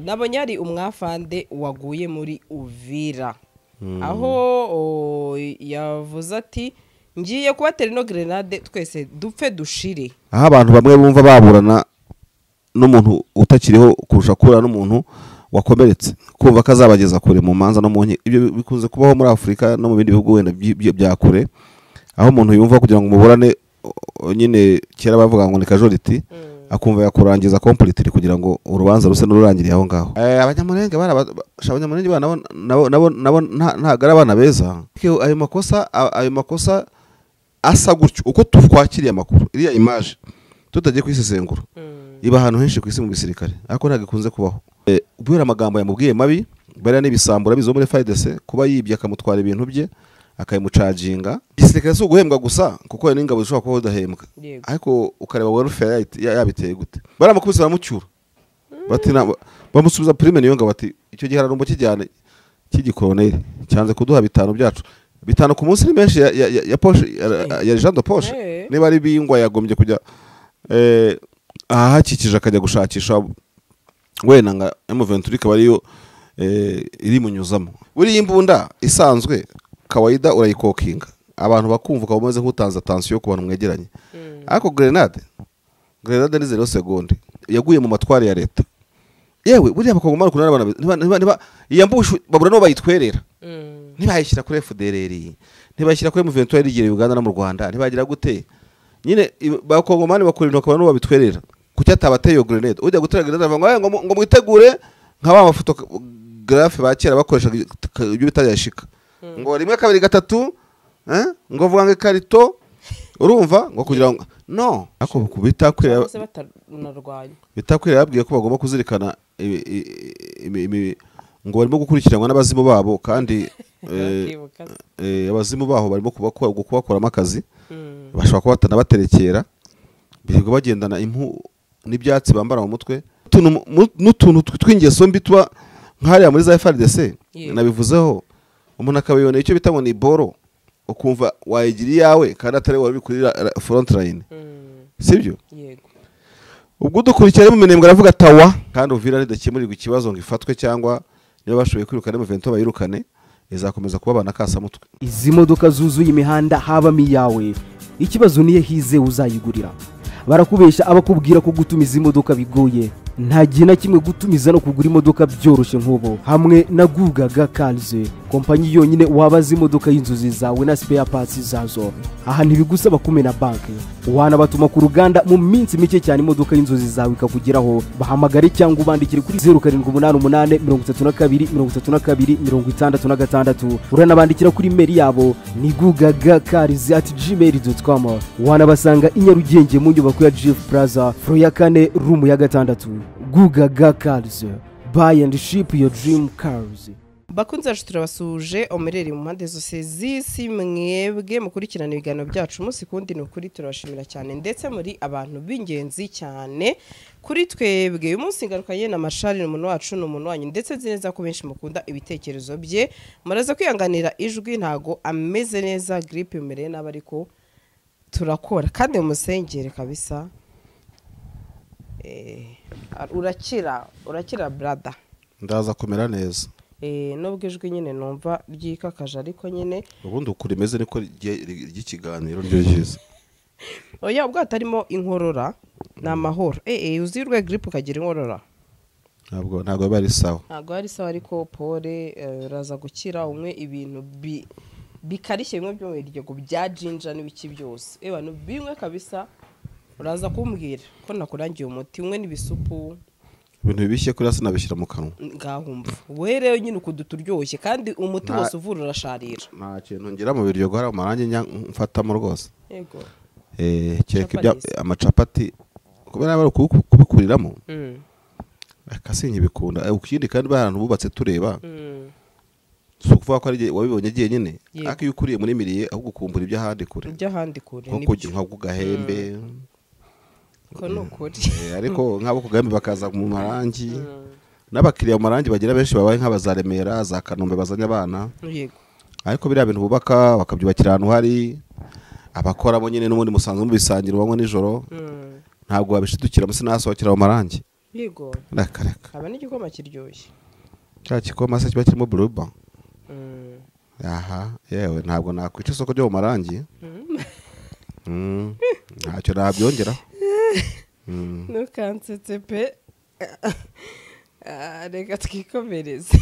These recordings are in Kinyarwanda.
Nabonye ari umwafande waguye muri Uvira, aho yavuze ati ngiye kubatera ino grenade twese dupfe dushire. Aho abantu bamwe bumva baburana n'umuntu utakiriho kurusha kurana n'umuntu wakomeretse, kumva kazabageza kure mu manza no mu nkiko. Ibyo bikunze kubaho muri Afurika no mu bindi bihugu wenda bya kure, aho umuntu yumva kugira ngo umuburane nyine, kera bavuga ngo ni casualty, akumva yakurangiza completely kugira ngo urubanza ruse n'ururangiriye aho ngaho. Abanyamurenge abanyamurenge nabo ntago ari abana beza. Ayo makosa asa gutyo uko twakiriye amakuru, iriya image tutagiye kwisesengura, iba ahantu henshi ku isi mu gisirikare, ariko ntabwo ikunze kubaho. Kubera amagambo yamubwiye mabi, bariya n'ibisambura bizo muri FARDC, kuba yibye akamutwara ibintu bye akayimucaginga. Igisirikare si uguhembwa gusa, kuko n'ingabo zishobora kuba udahembwa, ariko ukareba welfare yabiteye gute. Baramukubise baramucyura, bati bamusubiza prime niyo ngabo, bati icyo gihe ararumbo kijyane cy'igikoloneli cyanze kuduha bitanu byacu. Bitanu ku munsi ni menshi ya poche ya Jean de poche. Niba ari bingwa yagombye kujya ahakikije akajya gushakisha wenda nga M23 ikaba ariyo iri munyuzamo. Buri imbunda isanzwe kawaida urayikokinga abantu bakumva ukaba umaze nk'utanze attention ku bantu mwegeranye. Ariko grenade ni 0 seconde yaguye mu matwari ya leta. Yewe buriya bakagomba kunara abana niba iyambushu babura no bayitwerera. Ntibayishyira kuri FDLR, ntibayishyira kuri M23 yarigere Uganda no mu Rwanda, ntibagira gute nyine bakongomani bakora ibintu bakabona no babitwerera. Kuki atabateye iyo grenade? Ujya gutera grenade avuga ngo mwitegure nka ba mafotografe ba kera bakoresha ibyo bitayashika, ngo 1 2 3 ngo vuga ngo ikarito, urumva ngo kugira ngo no ako kubitakwira bitakwira. Yabwiye ko bagomba kuzirikana ngo barimo gukurikiranwa n'abazimu babo, kandi abazimu baho barimo kubakoramo akazi, bashobora kuba batanabaterekera, birirwa bagendana impu n'ibyatsi bambara mu mutwe, n'utuntu tw'ingeso mbi tuba nk'hariya muri za FARDC. Nabivuzeho, umuntu akabibona icyo bita ngo ni boro, ukumva wayigira iyawe kandi atari wowe kuri front line, sibyo? Yego. Ubwo dukurikira mu minembwe aravuga tawa, kandi Uvira nidakemurirwa ikibazo ngo ifatwe cyangwa niba bashoboye kwirukana M23 bayirukane, izakomeza kubabana kasamutwe. Izi modoka zuzuye imihanda habamo iyawe, ikibazo niye hize uzayigurira. Barakubesha abakubwira ko gutumiza imodoka bigoye. Nta gihe na kimwe gutumiza no kugura imodoka byoroshye nk'ubu hamwe na Gugaga Cars, kompanyi yonyine wabaza imodoka y'inzozi zawe na spare parts zazo. Aha ntibigusaba kumena banki, wanabatuma ku ruganda mu minsi mike cyane imodoka y'inzozi zawe ikakugeraho. Bahamagare cyangwa ubandikire kuri 0788 32 32 66. Uranabandikira kuri mail yabo ni gugagacars@gmail.com. Wanabasanga i Nyarugenge mu nyubako ya Jeff Plaza, floor ya 4, room ya 6. Gugaga Cars, buy and ship your dream cars. Bakunze bacu turabasuje omerere mu mpande zose z'isi, mwebwe mukurikirana ibiganiro byacu umunsi kundi, ni ukuri turabashimira cyane, ndetse muri abantu b'ingenzi cyane kuri twebwe. Uyu munsi ngarukanye na Mashari, umuntu wacu ni umuntu wanyu, ndetse nzi neza ko benshi mukunda ibitekerezo bye. Muraza kwihanganira ijwi ntago ameze neza, grippe imereye nabi, ariko turakora kandi mumusengere kabisa. Urakira brother, ndaza kumera neza. Nubwo ijwi nyine numva ryikakaje, ariko nyine ubundi ukuri meze niko ry'ikiganiro ryo ryiza. Oya, ubwo hatarimo inkorora ni amahoro. Uzirwe grippe ukagira inkorora ntabwo bari sawa, ntabwo ari sawa, ariko pole uraza gukira. Umwe ibintu bikarishye bimwe byo mu biryogo bya ginger n'ibiki byose, abantu bimwe kabisa uraza kumbwira ko nakurangiye umuti umwe n'ibisupu, ibintu bibishye kuri hasi nabishyira mu kanwa ngahumva. We rero nyine ukuduturyoshye kandi umuti wose uvura urasharira. Nta kintu ngira mu biryogo hari amarangi mfatamo rwose. Yego. Kereka ibya amacapati kubera bari kubikuriramo. Akasinye bikunda. Ukindi kandi bahantu bubatse tureba. Si ukuvuga ko ari wabibonye agiye nyine, ariko iyo ukuriye muri miriye ahubwo ukumbura iby'ahandi kure. Iby'ahandi kure nibyo. Nko ku gahembe. Ko nukuri. Ariko nk'abo ku gahembe bakaza mu marangi. N'abakiriya mu marangi bagira benshi babaye nk'abazaremera za Kanombe bazanye abana. Yego. Ariko biriya bintu bubaka bakabyubakira ahantu hari abakoramo nyine n'ubundi musanzwe mubisangira banywa nijoro. Ntabwo babishidukira musi nasohokera mu marangi. Yego. Reka. Haba n'igikoma kiryoshye. Cya gikoma se kiba kirimo buruba. Aha, yewe ntabwo nakwica isoko ryo mu marangi. Ntacyo nabyongeraho. Ntukansetse pe. Reka twikomereze.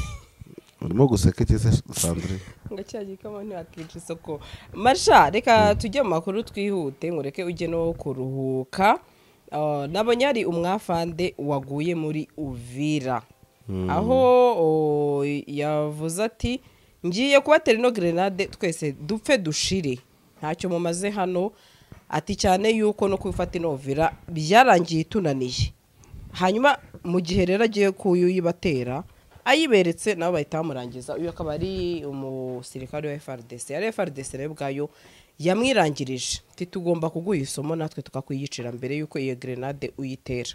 Urimo guseka iki se Sandrine? Ngo cya gikoma ntiwakica isoko. Marsha, reka tujye mu makuru twihute, ngureke ujye no kuruhuka. Nabonye ari umwafande waguye muri Uvira. Aho yavuze ati ngiye kubatera ino grenade twese dupfe dushire, ntacyo mumaze hano, ati cyane yuko no kubifata ino Uvira byarangiye tunaniye. Hanyuma mu gihe rero agiye kuyuyibatera ayiberetse nabo bahita bamurangiza. Uyu akaba ari umusirikare wa FARDC, yari FARDC nayo ubwayo yamwirangirije ati tugomba kuguha isomo natwe tukakwiyicira mbere yuko iyo grenade uyitera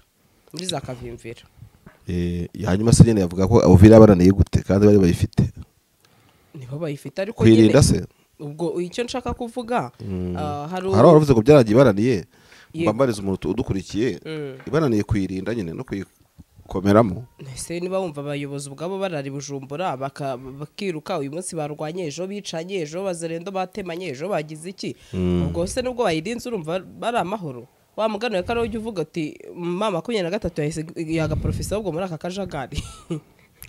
muri za Kavimvira. Hanyuma se nyine yavuga ko Uvira bananiye gute kandi bari bayifite? Nibo bayifite ariko kwirinda se ubwo icyo nshaka kuvuga hari abavuze ko byaragiye bananiye, mbambariza umuntu udukurikiye ibananiye kwirinda nyine no kuyikomeramo. Ese niba wumva abayobozi ubwabo barari Bujumbura bakiruka uyu munsi barwanye, ejo bicanye, ejo bazerendo batemanye, ejo bagize iki, ubwo se nubwo bayirinze urumva bari amahoro? Wa mugano wa karo ujya uvuga ati mama 23 yahise yaga professor ubwo muri aka kajagari.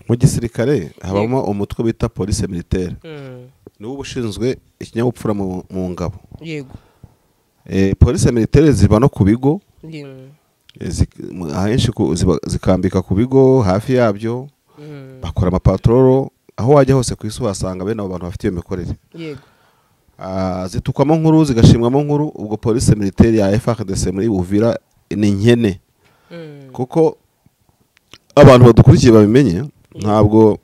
Mu gisirikare habamo umutwe bita police militaire, niwo ushinzwe ikinyabupfura mu ngabo. Yego. Police militaire ziba no ku bigo, ahenshi zikambika ku bigo hafi yabyo, bakora amapatrolo, aho wajya hose ku isi wasanga bene abo bantu bafite iyo mikorere. Yego. Zitukwamo nkuru zigashimwamo nkuru. Ubwo police militaire ya FARDC muri Uvira ni nkene, kuko abantu badukurikiye babimenye, ntabwo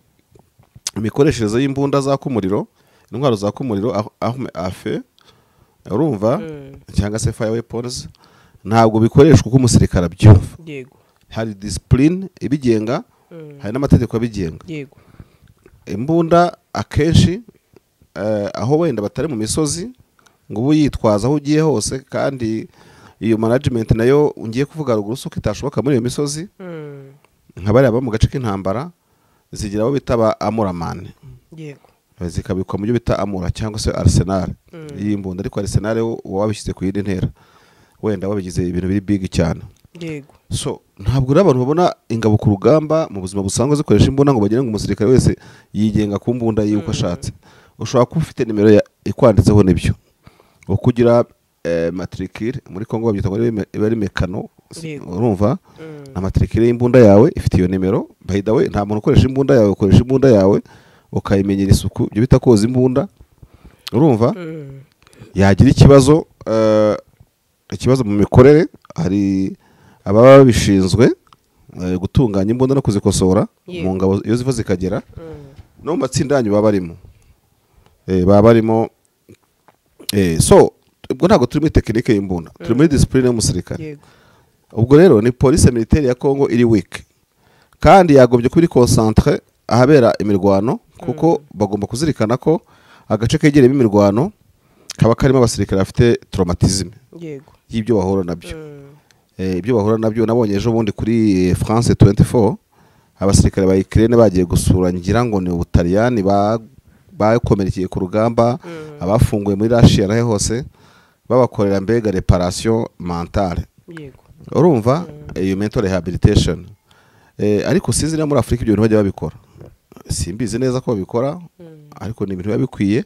imikoreshereze y'imbunda zaka umuriro, intwaro zaka umuriro afe urumva cyangwa se fire weapons, ntabwo bikoreshwa uko umusirikare abyumva. Yego. Hari discipline ibigenga, hari n'amategeko abigenga. Yego. Imbunda akenshi aho wenda batari mu misozi ngo ubu yitwaza aho ugiye hose, kandi iyo management nayo ngiye kuvuga ruguru suko itashoboka muri iyo misozi, nka bariya bo mu gace k'intambara zigira abo bita ba amuramane. Yego. Zikabikwa mu byo bita amura cyangwa se arsenal y'imbunda, ariko arsenal uba wabishyize ku yindi ntera, wenda wabigize ibintu biri big cyane. Yego. So ntabwo rero abantu babona ingabo ku rugamba mu buzima busanzwe zikoresha imbunda ngo bagire ngo umusirikare wese yigenga ku mbunda yiwe uko ashatse. Ushobora kuba ufite nimero ikwanditseho nibyo, ukugira matricule muri Kongo babyita ngo iba ari mekano, urumva na matricule y'imbunda yawe ifite iyo nimero. By the way, nta muntu ukoresha imbunda yawe, ukoresha imbunda yawe ukayimenyera isuku, ibyo bita koza imbunda, urumva. Yagira ikibazo ikibazo mu mikorere, hari ababa babishinzwe gutunganya imbunda no kuzikosora mu ngabo iyo ziva zikagera, no mu matsinda yanyu baba barimo. So ubwo ntabwo turi muri tekinike y'imbunda, turi muri discipline y'umusirikare. Ubwo rero ni police militaire ya Kongo iri weak, kandi yagombye kuba iri concentre ahabera imirwano, kuko bagomba kuzirikana ko agace kegereyemo imirwano kaba karimo abasirikare bafite traumatisme y'ibyo bahura nabyo. Ibyo bahura nabyo nabonye ejo bundi kuri France 24, abasirikare ba Ukraine bagiye gusura ngira ngo ni Ubutaliyani bakomerekeye ku rugamba, abafunguye muri Russia nahe hose babakorera mbega reparation mentale. Yego. Urumva iyo mental rehabilitation. Ariko sinzi niba muri Afrika ibyo bintu bajya babikora, simbizi neza ko babikora, ariko ni ibintu biba bikwiye.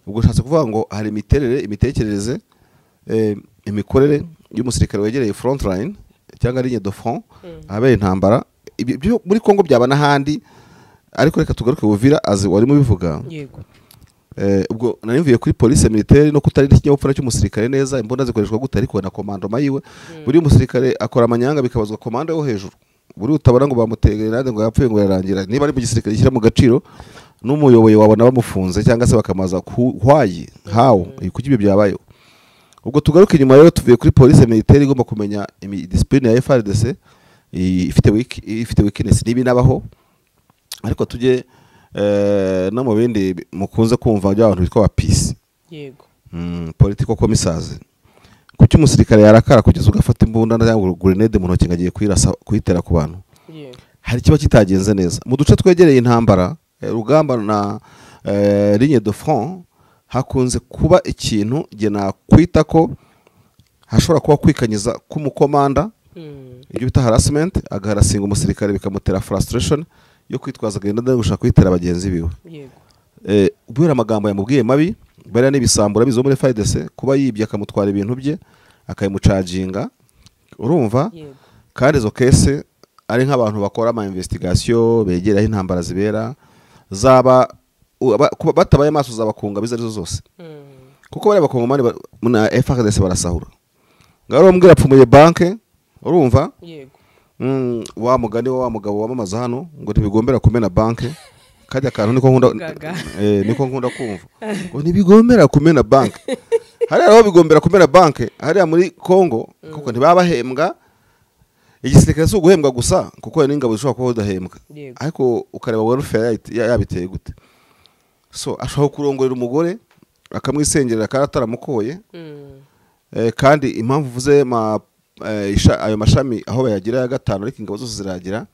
Ubwo ushatse kuvuga ngo hari imiterere, imitekerereze, imikorere y'umusirikare wegereye front line cyangwa ligne de front ahabera intambara. Ibyo muri Kongo byaba n'ahandi, ariko reka tugaruke Uvira azi warimo bivuga. Yego. Ubwo nari kuri police militaire no kutarinda ikinyabupfura cy'umusirikare neza, imbunda zikoreshwa gute, ariko na komando mayiwe. Buri musirikare akora amanyanga bikabazwa komando yo hejuru, buri utabara ngo bamutegere nade ngo yapfuye ngo yarangira. Niba ari mu gisirikare gishyira mu gaciro, n'umuyoboye wabona bamufunze cyangwa se bakamaza kuhwayi how kuki ibyo byabayeho. Ubwo tugaruke inyuma rero, tuvuye kuri police militaire igomba kumenya discipline ya FARDC ifite weakness nibi nabaho, ariko tujye no mu bindi mukunze kumva by'abantu bitwa ba peace. Yego. Political commissars. Kuki umusirikare yarakara kugeza ugafata imbunda cyangwa grenade mu ntoki ngagiye kuyirasa kuyitera ku bantu? Hari kiba kitagenze neza mu duce twegereye intambara, rugamba na ligne de front, hakunze kuba ikintu jye nakwita ko hashobora kuba kwikanyiza k'umukomanda, ibyo bita harassment, agaharasinga umusirikare bikamutera frustration yo kwitwaza agenda gushaka kwitera bagenzi biwe. Ubwira amagambo yamubwiye mabi, bariya n'ibisambura bizo muri FARDC, kuba yibye akamutwara ibintu bye akayimucaginga, urumva? Kandi izo kese ari nk'abantu bakora ama investigation begeraho intambara zibera, zaba batabaye amaso zabakunga biza arizo zose. Kuko bari abakongomani na FARDC barasahura. Ngaro mbwira apfumuye banke, urumva? Yego. Wa mugani wa mugabo wamamaza hano ngo ntibigombera kumena banke. Kajya kantu niko nkunda niko nkunda kumva. Ngo ntibigombera kumena banke. Hari aho bigombera kumena banke, hariya muri Kongo kuko ntibabahembwa. Igisirikare si uguhembwa gusa kuko n'ingabo zishobora kuba udahembwa. Ariko ukareba welfare yabiteye gute. So ashobora kurongorera umugore akamwisengerera karataramukoye. Kandi impamvu uvuze ayo mashami aho bayagira ya gatanu ariko ingabo zose ziragira,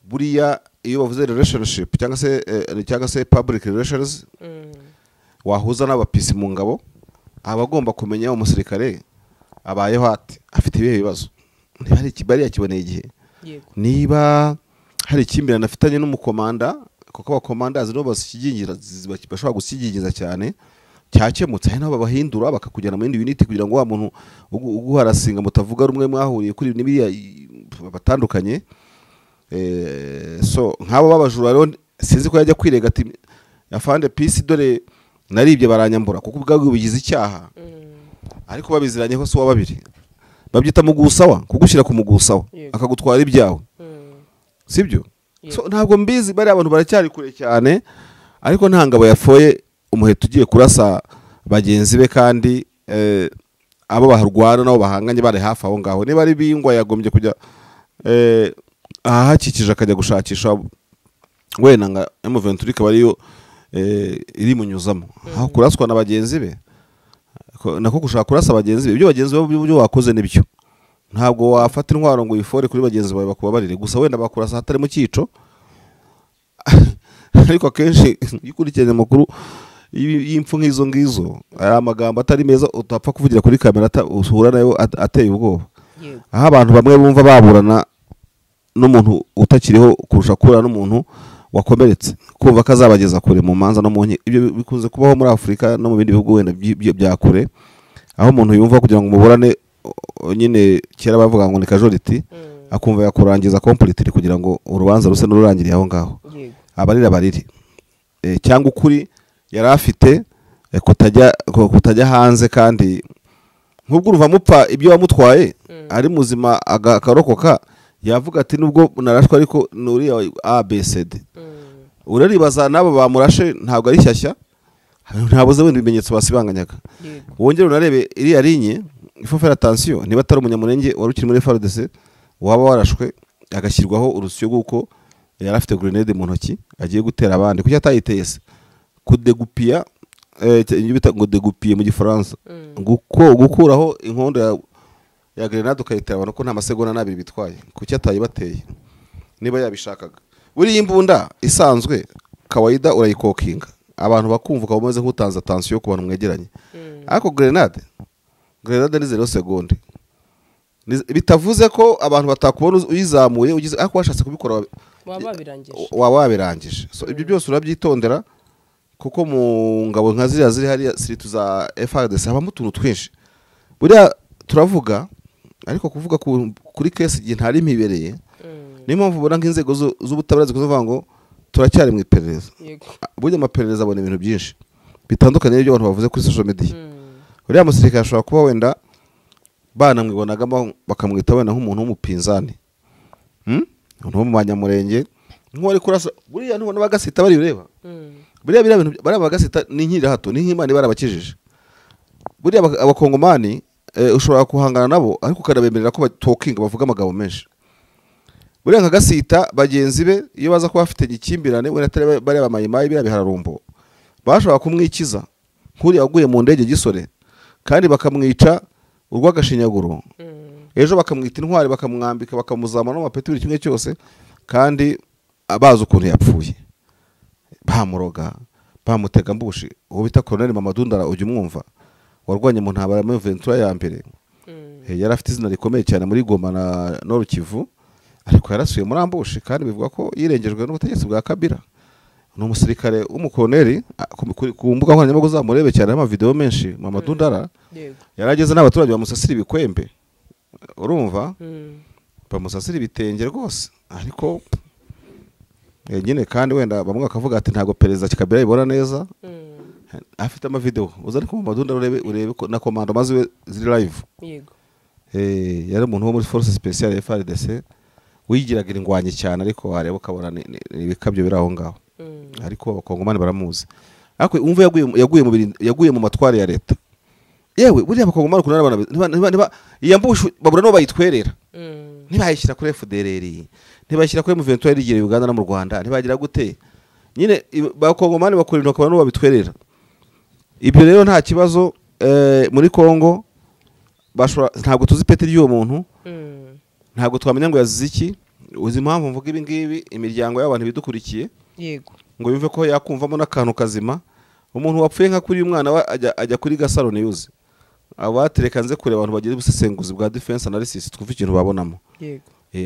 buriya iyo bavuze relationship cyangwa se public relations, wahuza n'abapisi mu ngabo, abagomba kumenya umusirikare abayeho ate, afite ibihe bibazo, niba hari ikibari yakiboneye igihe, niba hari ikimbirane afitanye n'umukomanda, kuko abakomanda azi no basigingira bashobora gusigingiza cyane, cyakemutse hari nabo babahindura bakakujyana mu yindi unit kugira ngo wa muntu uguharasinga mutavuga rumwe mwahuriye kuri nibiriya batandukanye. So nk'abo babajura rero sinzi ko yajya kwirega ati afande peace dore naribye baranyambura, kuko ubwabwo bigize icyaha. Ariko babiziranye ko so wa babiri babyita mugusawa, kugushyira ku mugusawa akagutwara ibyawe, sibyo? So ntabwo mbizi, bari abantu baracyari kure cyane, ariko nta ngabo yafoye umuheto ugiye kurasa bagenzi be, kandi abo baharwana nabo bahanganye bari hafi aho ngaho. Niba ari bingwa yagombye kujya ahakikije akajya gushakisha wenda nga M23 ikaba ariyo iri munyuzamo, aho kuraswa na bagenzi be, nako gushaka kurasa bagenzi be, ibyo bagenzi be byo wakoze nibyo. Ntabwo wafata intwaro ngo uyifore kuri bagenzi bawe bakubabarire, gusa wenda bakurasa hatari mu cyico. Ariko akenshi iyo ukurikiranye amakuru y'impfu nk'izo ngizo, ari amagambo atari meza utapfa kuvugira kuri kamera, uhura nayo ateye ubwoba. Aho abantu bamwe bumva baburana n'umuntu utakiriho kurusha kurana n'umuntu wakomeretse, kumva ko azabageza kure mu manza no mu nkiko. Ibyo bikunze kubaho muri Afurika no mu bindi bihugu wenda bya kure, aho umuntu yumva kugira ngo muburane nyine, kera bavuga ngo ni casualty, akumva yakurangiza completely kugira ngo urubanza ruse n'ururangiriye aho ngaho, abarira bariri, cyangwa ukuri yari afite kutajya hanze. Kandi nk'ubwo uruva mupfa ibyo wamutwaye ari muzima akarokoka, yavuga ati nubwo narashwe ariko nuriya ABCD. Uraribaza nabo bamurashe ntabwo ari shyashya, ntabuze wenda ibimenyetso basibanganyaga. Wongere unarebe iriya linye, il faut faire attention, niba atari umunyamurenge wari ukiri muri FARDC waba warashwe agashyirwaho urusyo rw'uko yari afite grenade mu ntoki agiye gutera abandi, kuki atayiteye se? Kudegupia, ibyo bita ngo degupiye mu Gifaransa, gukuraho inkondo ya grenade ukayitera abantu ko nta masegonda n'abiri bitwaye, kuki atayibateye niba yabishakaga? Buriya imbunda isanzwe kawaida urayikokinga abantu bakumva ukaba umeze nk'utanze attention ku bantu mwegeranye, ariko grenade ni 0 segonde. Bitavuze ko abantu batakubona uyizamuye ugize, ariko washatse kubikora waba wabirangije. So ibyo byose urabyitondera, kuko mu ngabo nka ziriya ziri hariya siritu za FARDC habamo utuntu twinshi. Buriya turavuga, ariko kuvuga kuri case igihe ntari mpibereye, niyo mpamvu ubona nk'inzego z'ubutabera zikuvuga ngo turacyari mu iperereza. Burya amaperereza abona ibintu byinshi bitandukanye n'ibyo abantu bavuze kuri social media. Uriya musirikare ashobora kuba wenda banamwibonagamo bakamwita wenda nk'umuntu w'umupinzani, umuntu wo mu Banyamurenge, nk'uwari kurasa. Buriya ntubona bagasita bari ureba, buriya biriya bintu bariya bagasita ni nkira hato, ni nk'Imana barabakijije. Buriya abakongomani ushobora kuhangana nabo ariko ukanabemerera ko batokinga bavuga amagambo menshi. Buriya nka Gasita bagenzi be iyo baza kuba bafite ikimbirane wenda atari bariya bamayimayi biriya bihararumbo, bashobora kumwikiza nk'uriya waguye mu ndege Gisore, kandi bakamwica urw'agashinyaguro. Ejo bakamwita intwari, bakamwambika, bakamuzamura no mapeti, buri kimwe cyose, kandi abazi ukuntu yapfuye, bamuroga, bamutega mbushi. Uwo bita Colonel Mamadou Ndala, ujya umwumva, warwanye mu ntambara ya Ventura ya mbere. Yari afite izina rikomeye cyane muri Goma na Nord Kivu, ariko yarasuye muri ambushi, kandi bivuga ko yirengejwe n'ubutegetsi bwa Kabila. Ni umusirikare w'umukoloneli, ku mbuga nkoranyambaga uzamurebe cyane, amavideo menshi. Mamadou Ndala yarageze n'abaturage bamusasira ibikwembe, urumva, bamusasira ibitenge rwose. Ariko nyine kandi wenda bamwe bakavuga ati ntabwo perezida Kabila yibona neza. Afite amavideo, uza ariko Mamadou Ndala urebe na komando maze ziri live. Yego. Yari umuntu wo muri force spéciale FARDC wigiraga ingwanye cyane, ariko wareba ukabona ni ibikabyo biri aho ngaho. Ariko abakongomani baramuzi. Ariko umva yaguye mu matware ya leta. Yewe buriya abakongomani kunara abana niba iyambushu babura no bayitwerera. Ntibayishyira kuri FDLR, ntibayishyira kuri M23 rigira Uganda no mu Rwanda, ntibagira gute. Nyine abakongomani bakora ibintu bakabona no babitwerera. Ibyo rero nta kibazo muri Kongo bashobora, ntabwo tuzi peti ry'uwo muntu. Ntabwo twamenya ngo yazize iki. Uzi impamvu mvuga ibi ngibi, imiryango y'abantu bidukurikiye, yego, ngo yumve ko yakumvamo n'akantu kazima. Umuntu wapfuye nka kuri umwana we ajya kuri Gasaro News, abatereka nze kure abantu bagira ubusesenguzi bwa defense analysis, twumve ikintu babonamo. Yego.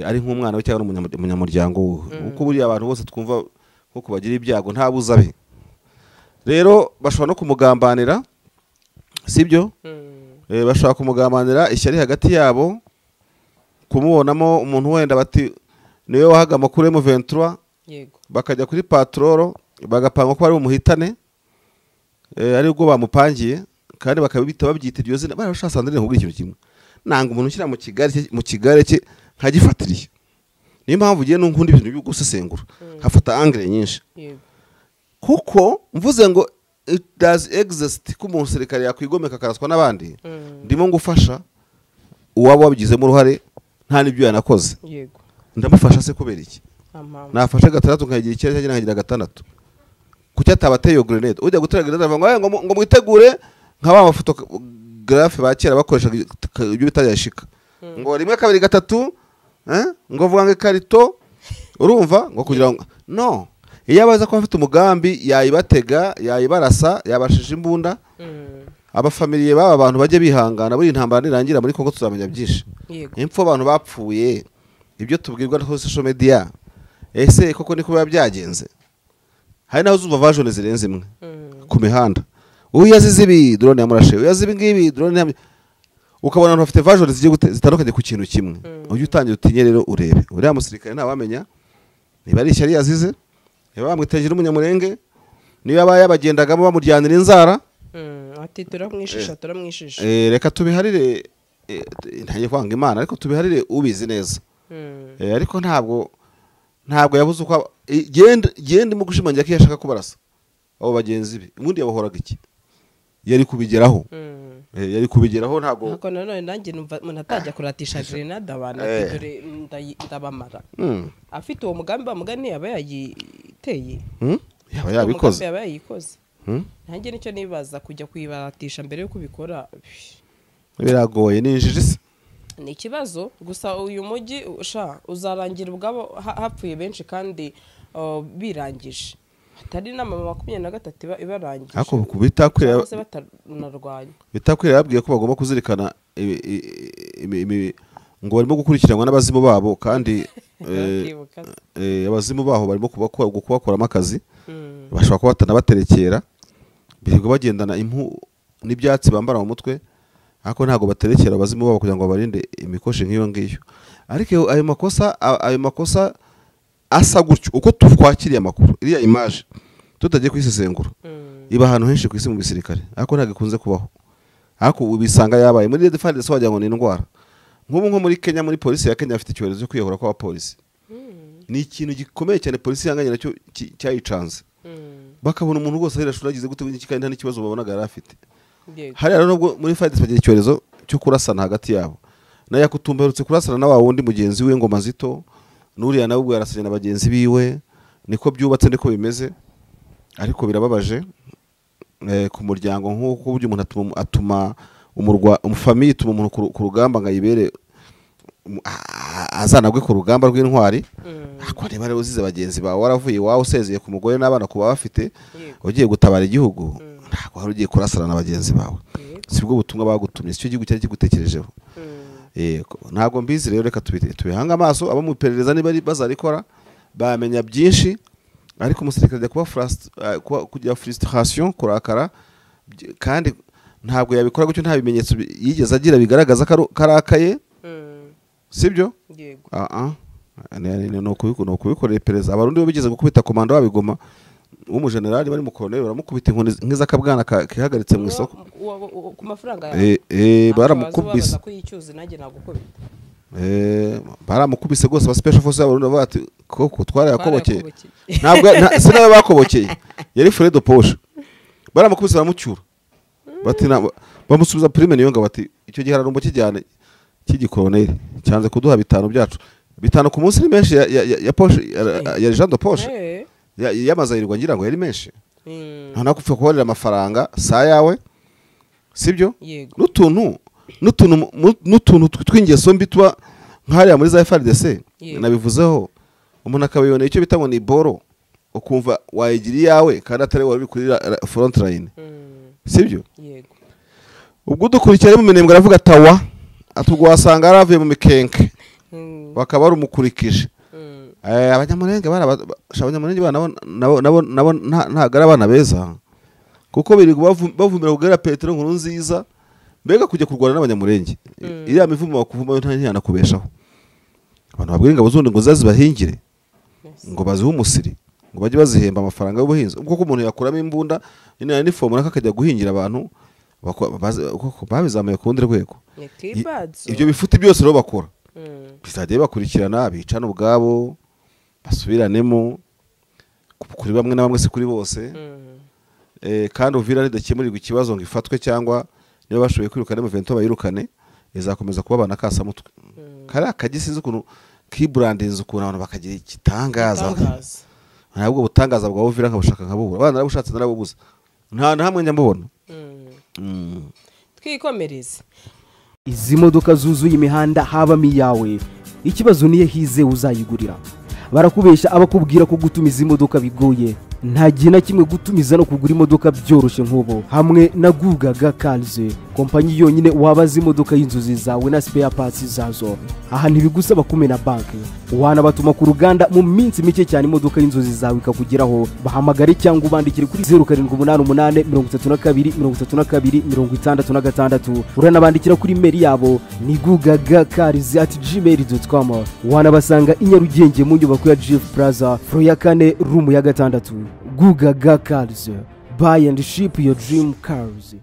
Ari nk'umwana we cyangwa umunyamuryango we, kuko buriya abantu bose twumva nko kubagira ibyago nta buzabe. Rero bashobora no kumugambanira, sibyo? Bashobora kumugambanira ishyari hagati yabo, kumubonamo umuntu wenda bati niwe wahaga amakuru ya M23. Yego. Bakajya kuri patrolo bagapanga ko ari umuhitane, ari ubwo bamupangiye, kandi bakabita babyita iryo zina. Barashasanze nkubwira ikintu kimwe, nanga umuntu ushyira mu kigare cye nkagifatiriye. Niyo mpamvu ugiye n'unkunda ibintu byo gusesengura, hafata angle nyinshi. Yego. Kuko mvuze ngo it does exist ko umusirikare yakwigomeka akaraswa n'abandi, ndimo ngufasha uwaba wabigizemo uruhare nta n'ibyo yanakoze. Yego. Ndamufasha se kubera iki? Nafashe gatandatu nkagira icyenda cyangwa nkagira gatandatu. Kuki atabateye iyo grenade? Ujya gutera grenade avuga ngo mwitegure nka ba photographe ba kera bakoresha ibyo bita yashika. Ngo 1 2 3, ngo vuga ngo ikarito, urumva, ngo kugira ngo no. Iyo abaza ko afite umugambi yayibatega, yayibarasa, yabashije imbunda. Abafamiliye baba abantu bajye bihangana, buri intambara nirangira muri Kongo tuzamenya byinshi. Impfu abantu bapfuye, ibyo tubwirwa na social media, ese koko niko biba byagenze? Hari naho uzumva version zirenze imwe ku mihanda. Uyu yazize ibi drone yamurashe, uyu yazize ibi ngibi drone, ukabona abantu bafite version zigiye zitandukanye ku kintu kimwe. Ujye utangira utinye rero urebe. Uriya musirikare ntawamenya niba ari ishyari yazize, niba bamwitegera umunyamurenge, niba bayabagendagamo bamuryanira inzara. Ati turamwishisha, turamwishisha. Reka tubiharire, ntagiye kwanga Imana, ariko tubiharire ubizi neza. Ariko ntabwo yabuze uko genda mu gushimangira ko yashaka kubarasa abo bagenzi be. Ubundi yabahoraga iki? Yari kubigeraho. Yari kubigeraho ntabwo. Ariko nanone nanjye numva umuntu atajya kuratisha grenade abantu ati dore ndabamara. Afite uwo mugambi bamugani yaba yayiteye. Yaba yabikoze. Yaba yayikoze. Nanjye nicyo nibaza, kujya kuyibaratisha mbere yo kubikora biragoye, ni injiji se. Ni ikibazo gusa. Uyu mujyi uzarangira ubwabo hapfuye benshi kandi birangije, hatari n'amama 23 ibarangije. Ariko bitakwira yabwiye ko bagomba kuzirikana ngo barimo gukurikiranwa n'abazimu babo, kandi abazimu baho barimo kubakoramo akazi, bashobora kuba batanabaterekera, birirwa bagendana impu n'ibyatsi bambara mu mutwe, ariko ntabwo baterekera abazimu babo kugira ngo barinde imikoshi nk'iyo ngiyo. Ariko ayo makosa asa gutyo uko twakiriye amakuru, iriya image tutagiye kwisesengura, iba ahantu henshi ku isi mu bisirikare, ariko ntabwo ikunze kubaho. Ariko ubisanga yabaye muri Red Flag, wagira ngo ni indwara. Nk'ubu nko muri Kenya, muri polisi ya Kenya afite icyorezo cyo kwiyahura kw'abapolisi. Ni ikintu gikomeye cyane polisi yanganye nacyo cyayicanze. Bakabona umuntu rwose arashura agize gute kandi nta n'ikibazo babonaga yari afite. Hari rero nubwo muri FARDC bagira icyorezo cyo kurasana hagati yabo. Na Yakutumba aherutse kurasana na wa wundi mugenzi we Ngoma Zito, n'uriya nawe ubwo yarasanye na bagenzi biwe, niko byubatse niko bimeze. Ariko birababaje ku muryango nk'uko buryo umuntu atuma umurwa umufamiye ituma umuntu ku rugamba ngo ayibere Azanagwe ku rugamba rw'intwari, ariko niba rero uzize bagenzi bawe, waravuye iwawe usezeye ku mugore n'abana kuba bafite, ugiye gutabara igihugu, ntabwo wari ugiye kurasana na bagenzi bawe. Sibwo butumwa bagutumye, sicyo gihugu cyari kigutekerejeho. Yego, ntabwo mbizi rero, reka tubihange amaso abo mu iperereza niba bazarikora bamenya byinshi. Ariko umusirikare ajya kuba kugira frustration, kurakara, kandi ntabwo yabikora gutyo nta bimenyetso yigeze agira bigaragaza ko arakaye, sibyo? Yego. Ni ukubikorera iperereza. Abarundi bo bigeze gukubita komanda wabigoma w'umujenerali bari mu koroneri, baramukubita inkoni nk'iz'akabwana kihagaritse mu isoko. Ku mafaranga yawe. Baramukubise. Ko yicyuzi nanjye nagukubita. Baramukubise rwose, ba special force y'abarundi bavuga ati koko twarayakobokeye. Ntabwo sinawe bakobokeye, yari Fredo Poche. Baramukubise baramucyura, bati bamusubiza prime niyo ngabo, bati icyo gihe ararumbo kijyane cy'igikoroneri cyanze kuduha 5 byacu. 5 ku munsi ni menshi ya Poche, ya Jean de Poche yamazayirwa, ngira ngo yari menshi. Nta nakupfa kubarira amafaranga sa yawe, sibyo? N'utuntu tw'ingeso mbi tuba nk'hariya muri za FARDC nabivuzeho, umuntu akabibona icyo bita ngo ni boro, ukumva wayigira iyawe kandi atari wari kuri front line, sibyo? Ubwo dukurikira mu minembwe aravuga tawa atubwo wasanga yaravuye mu mikenke, bakaba barumukurikije. Abanyamurenge abanyamurenge nabo ntago ari abana beza, kuko biri bavumira kugera Petero nkuru nziza, mbega kujya kurwana n'abanyamurenge iriya mivumo bakuvuma ntiyanakubeshaho. Abantu babwira ingabo zundi ngo zazibahingire, ngo bazihe umusiri, ngo bajye bazihemba amafaranga y'ubuhinzi. Ubwo ko umuntu yakuramo imbunda nyine uniform akajya guhingira abantu, babizamuye ku rundi rwego. Ibyo bifuti byose rero bakora bizajya bakurikirana, bicana ubwabo, basubiranemo kuri bamwe na bamwe, si kuri bose. Kandi Uvira nidakemurirwa ikibazo ngo ifatwe, cyangwa niba bashoboye kwirukana M23 bayirukane, izakomeza kuba abana kasamutwe. Kari akagisize ukuntu kibrandinze, ukuntu abantu bakagira igitangaza. Ntabwo butangaza bwa Uvira nkabushaka nkabubura, abana narabushatse narabubuza, nta na hamwe njya mbubona. Twikomereze. Izi modoka zuzuye imihanda habamo iyawe, ikibazo niye hize uzayigurira. Barakubesha abakubwira ko gutumiza imodoka bigoye. Nta gihe na kimwe gutumiza no kugura imodoka byoroshye nk'ubu hamwe na Gugaga Cars, kompanyi yonyine wabaza imodoka y'inzozi zawe na spare parts zazo. Aha ntibigusaba kumena banki, wanabatuma ku ruganda mu minsi mike cyane imodoka y'inzozi zawe ikakugeraho. Bahamagare cyangwa ubandikire kuri 0788 32 32 66. Uranabandikira kuri mail yabo ni gugagacars@gmail.com. Wanabasanga i Nyarugenge mu nyubako ya Jeff Plaza, floor ya 4, room ya 6. Gugaga Cars, buy and ship your dream cars.